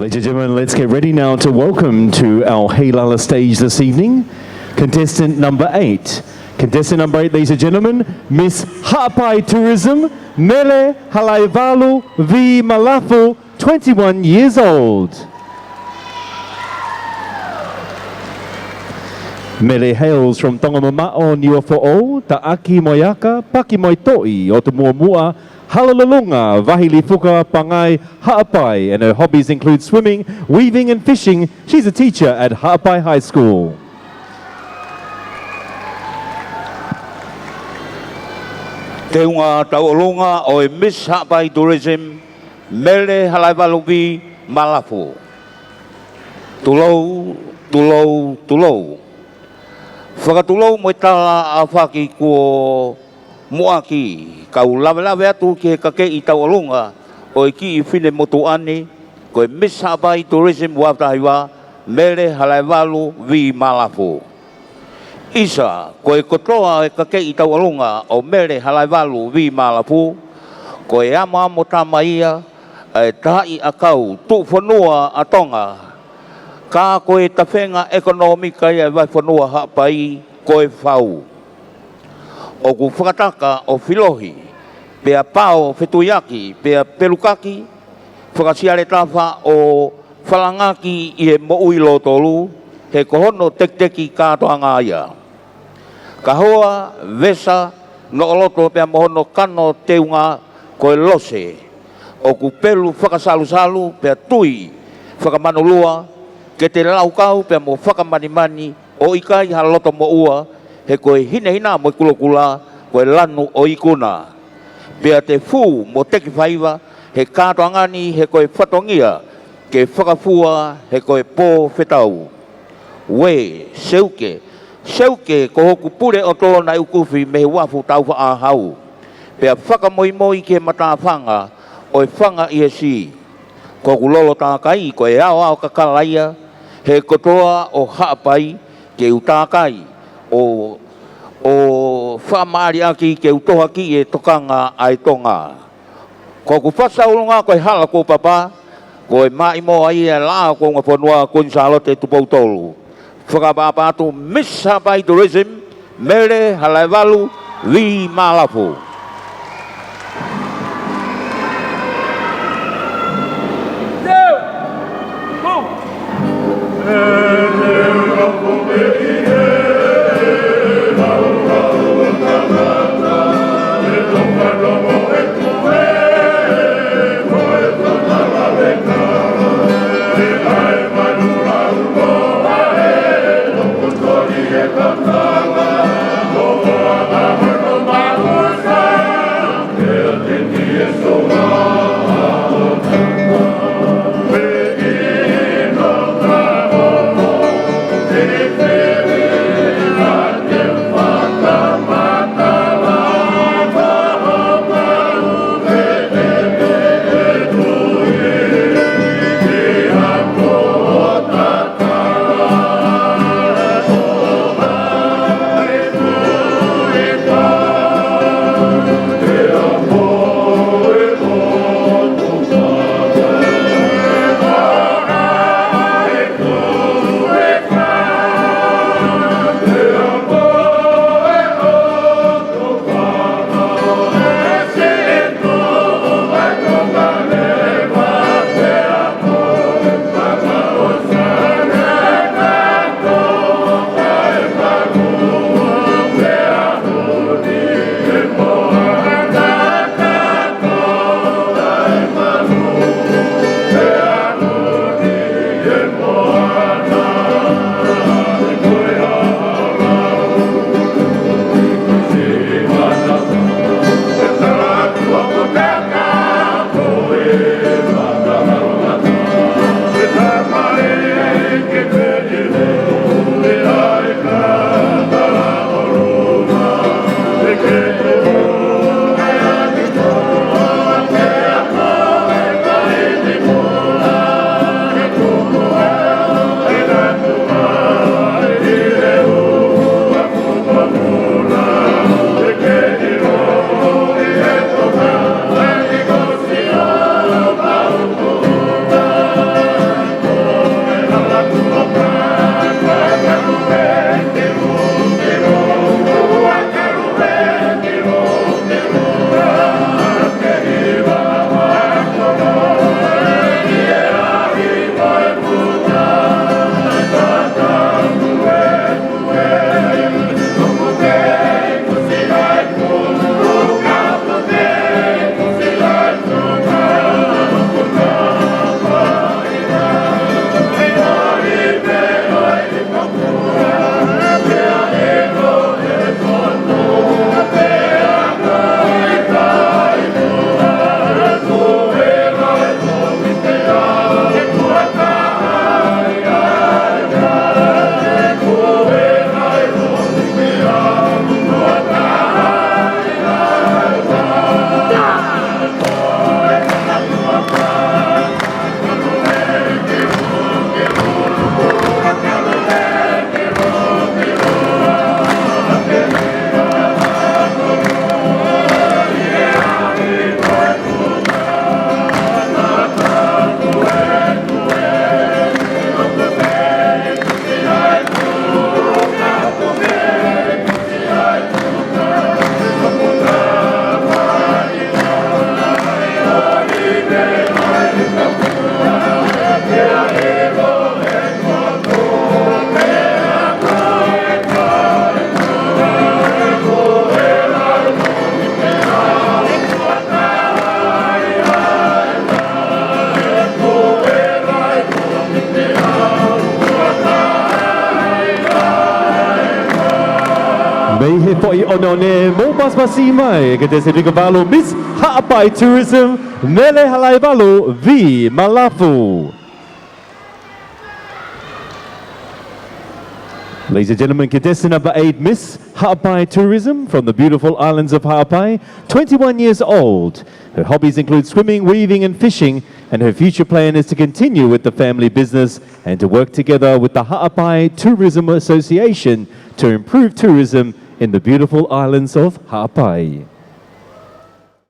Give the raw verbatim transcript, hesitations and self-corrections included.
Ladies and gentlemen, let's get ready now to welcome to our Heilala stage this evening, contestant number eight. Contestant number eight, ladies and gentlemen, Miss Haʻapai Tourism, Mele Halaivalu Vimalafu, twenty-one years old. Mele hails from Tongamamaʻo, Niuafoʻou, Taʻaki mo e Aka, Paki mo e Toʻi, ʻOtumuʻomuʻa, Halolulunga, Vahilifuka, Pangai, Haʻapai, and her hobbies include swimming, weaving and fishing. She's a teacher at Haʻapai High School. Teunga tauʻolunga ʻo e Miss Haʻapai Tourism, Mele Halaivalu Vimalafu. Tulou, tulou, tulou. Fakatulou mo e tala ʻaofaki kuo muʻaki, kau lavelave atu ki he kakeʻi tauʻolunga ʻo e kiʻi finemotuʻa ni, ko e Miss Haʻapai Tourism ua afe taha hiva, Mele Halaivalu Vimalafu. ʻIsa, ko e kotoa e kakeʻi tauʻolunga ʻo Mele Halaivalu Vimalafu, ko e amoamo tama ia ʻa e taaʻi ʻakau tuʻufonua ʻa Tonga, ka ko e tafenga ʻekonōmika ia ʻa e vahefonua Haʻapai ko e fau. ʻOku fakataka ʻo filohi, pea pao fetuiaki, pea pelukaki, fakasiale tafa ʻo falangaki ʻi he moʻui lōtolu, he ko hono tekiteki kātoanga ia. Kahoa, vesa, noʻoloto pea mo hono kano teunga ko e lose. ʻOku pelu fakasalusalu pea tui fakamanulua, ke te laukau pea mo fakamanimani, ʻo ʻikai ha loto moʻua, he ko e hinehina mo e kulokula, ko e lanu ʻo e ikuna. Pea te fū mo teki faiva he kātoanga ni, he ko e fatongia ke fakafua, he ko e pō fetau. Uē, seuke, seuke ko hoku pule ʻoto naʻe ʻukufi mei he uafu taufaʻāhau, pea fakamoimoi ki he matāfanga ʻo e fanga ʻi he sī. Ko hoku lolo tākai ko e aoao kakala ia he kotoa ʻo Haʻapai, ke u tākai ʻo, ʻo fakamāliʻaki ke u tohoakiʻi e tokanga ʻa e Tonga. Ko hoku fasa ʻulunga ko e hala kuo papa, ko e maʻimoa ia e Laʻā ʻo Kuonga Fonua, Kuini Sālote Tupou Tolu. Fakaʻapaʻapa atu Miss Haʻapai Tourism, Mele Halaivalu Vimalafu. Foʻi ʻoneʻone, mou pasipasi mai ki he tesi fika valu, Miss Haʻapai Tourism, Mele Halaivalu Vimalafu. Ladies and gentlemen, contestant number eight, Miss Haʻapai Tourism from the beautiful islands of Haʻapai, twenty-one years old. Her hobbies include swimming, weaving, and fishing, and her future plan is to continue with the family business and to work together with the Haʻapai Tourism Association to improve tourism in the beautiful islands of Haʻapai.